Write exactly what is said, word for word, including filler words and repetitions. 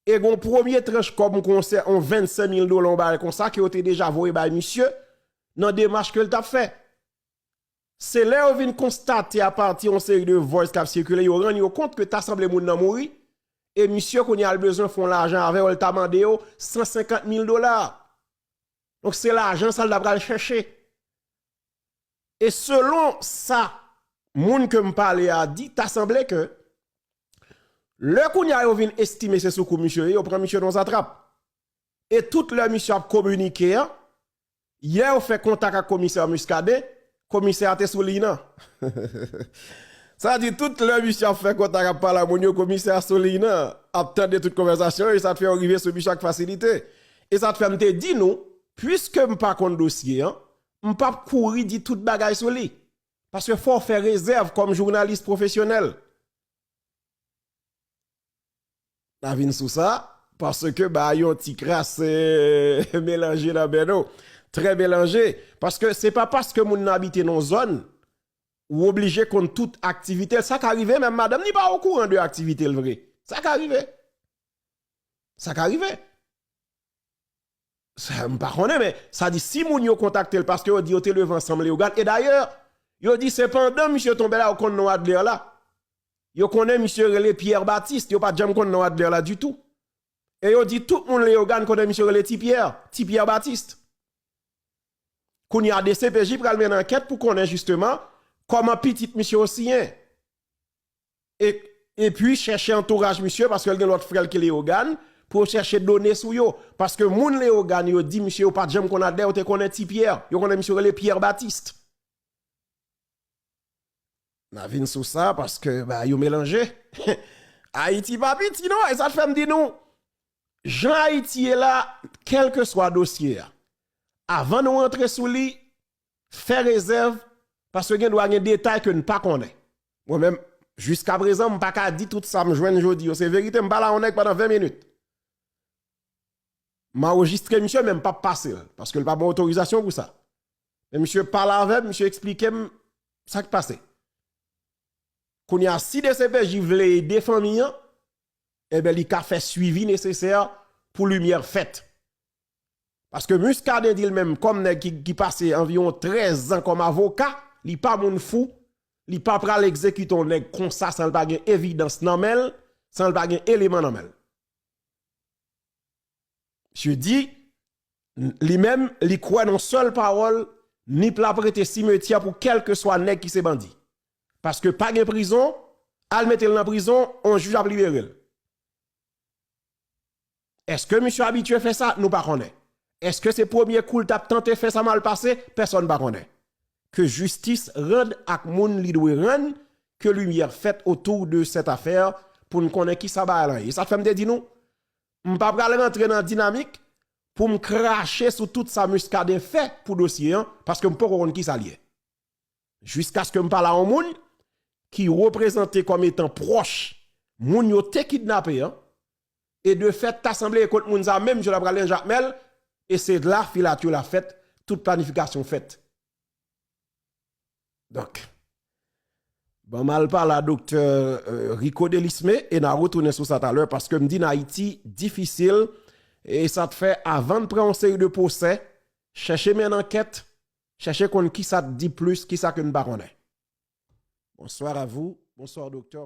E gen yon premye tranch kòb, m kwè se yon vennsenk mil dola, yon bagay konsa, ke yo te deja voye bay misye nan demach ke l t ap fè. Se lè yo vin konstate apati yon seri de voice k ap sikile, yo rann yo kont ke ta sanble moun nan mouri, e misye kounye a l bezwen fè yon lajan avè yo, l ta mande yo san senkant mil dola. Donk se lajan sa l ta pral chèche. E selon sa moun ke m pale a di, ta sanble ke lè kounye a yo vin estime se sou kou misye ye, yo pran misye nan zatrap. E tout lè misye ap kominike an, yè yo fè kontak ak komisè Muscadin, komisè a te sou liy nan. Sa di tout lè misye ap fè kontak ap pale ak moun yo, komisè a sou liy nan, ap tande tout konvèsasyon yo, e sa t fè yo rive sou misye ak fasilite. E sa t fè m te di nou, piske m pa konn dosye an, m p ap kouri di tout bagay sou li. Paske fò w fè rezèv kòm jounalis pwofesyonèl. N a vin sou sa, paske ba yon ti kras eh, melanje nan bèno. Trè melanje. Paske se pa paske moun nan abite nan zòn, ou oblije konn tout aktivite l. Sa ka rive, menm madanm ni pa okouran de aktivite l vre. Sa ka rive. Sa ka rive. Sa, m pa konnen, men sa di si moun yo kontakte l, paske yo di yo te leve ansanm Leyogàn. E dayè, yo di se pandan misye tonbe la, yo konn non Adler la. Yo konnen misye rele Pierre Baptiste, yo pa t janm konn non Adler la ditou. E yo di tout moun Leyogàn konnen misye rele Ti Pierre, Ti Pierre Baptiste. Kounye a, D C P J pral mennen ankèt pou konnen jisteman kòman pitit misye yo siyen. E, epi chèche antouraj misye, paske l gen lòt frè l ki Leyogàn, pou yo chèche done sou yo. Paske moun Leyogàn yo di misye yo pa t janm konn Adler, yo te konnen Ti Pierre. Yo konnen misye rele Pierre Baptiste. N a vin sou sa paske ba yo melanje. Ayiti pa piti non, e sa t fè m di nou, jan Ayiti ye la, kèlkeswa dosye a, avan nou antre sou li, fè rezèv, paske gen dwa gen detay ke n pa konnen. Mwen menm, jiska prezan, m pa ka di tout sa m jwenn jodi yo se verite, m pale a yon nèg pandan ven minit. M anrejistre misye, men m p ap pase l, paske l pa ban otorizasyon pou sa. Men misye pale avè m, misye eksplike m sa k pase. Kounye a, si D C P J vle ede fanmi an, enben, li ka fè swivi nesesè pou limyè fèt. Paske Muscadin di l menm, kòm nèg ki, ki pase anviwon trèz an kòm avoka, li pa moun fou, li pa pral egzekite yon nèg konsa san l pa gen evidans nan men l, san l pa gen eleman nan men l. Misye di, li menm, li kwè nan sèl pawòl, Nip la prete simetyè pou kèlkeswa nèg ki se bandi. Paske pa gen prizon, al mete l nan prizon, yon jij ap libere l. Èske misye abitye fè sa? Nou pa konnen. Èske se premye kou l t ap tante fè sa mal pase? Pèsonn pa konnen. Ke jistis rann ak moun li dwe rann, ke limyè fèt otou de sèt afè pou n konnen kisa bagay lan ye. E sa k fè m te di nou, m pa pral rantre nan dinamik pou m krache sou tout sa Muscadin fè pou dosye an, paske m poko konn kisa l ye. Jiskaske m pale a yon moun ki reprezante kòm etan pwòch moun yo te kidnape an, e de fèt, ta sanble e kot moun sa menm, misye ta pral ranje ak men l, e se la filatri la fèt, tout planifikasyon fèt. Donk, ban m al pale a doktè eh, Rico Delismé, e n a retounen sou sa talè, paske m di n Ayiti difisil, e sa t fè avan n pran yon seri de pwosè, chèche mennen ankèt, chèche konn kisa t di plis, kisa ke n pa konnen. Bonsoir à vous, bonsoir doktè.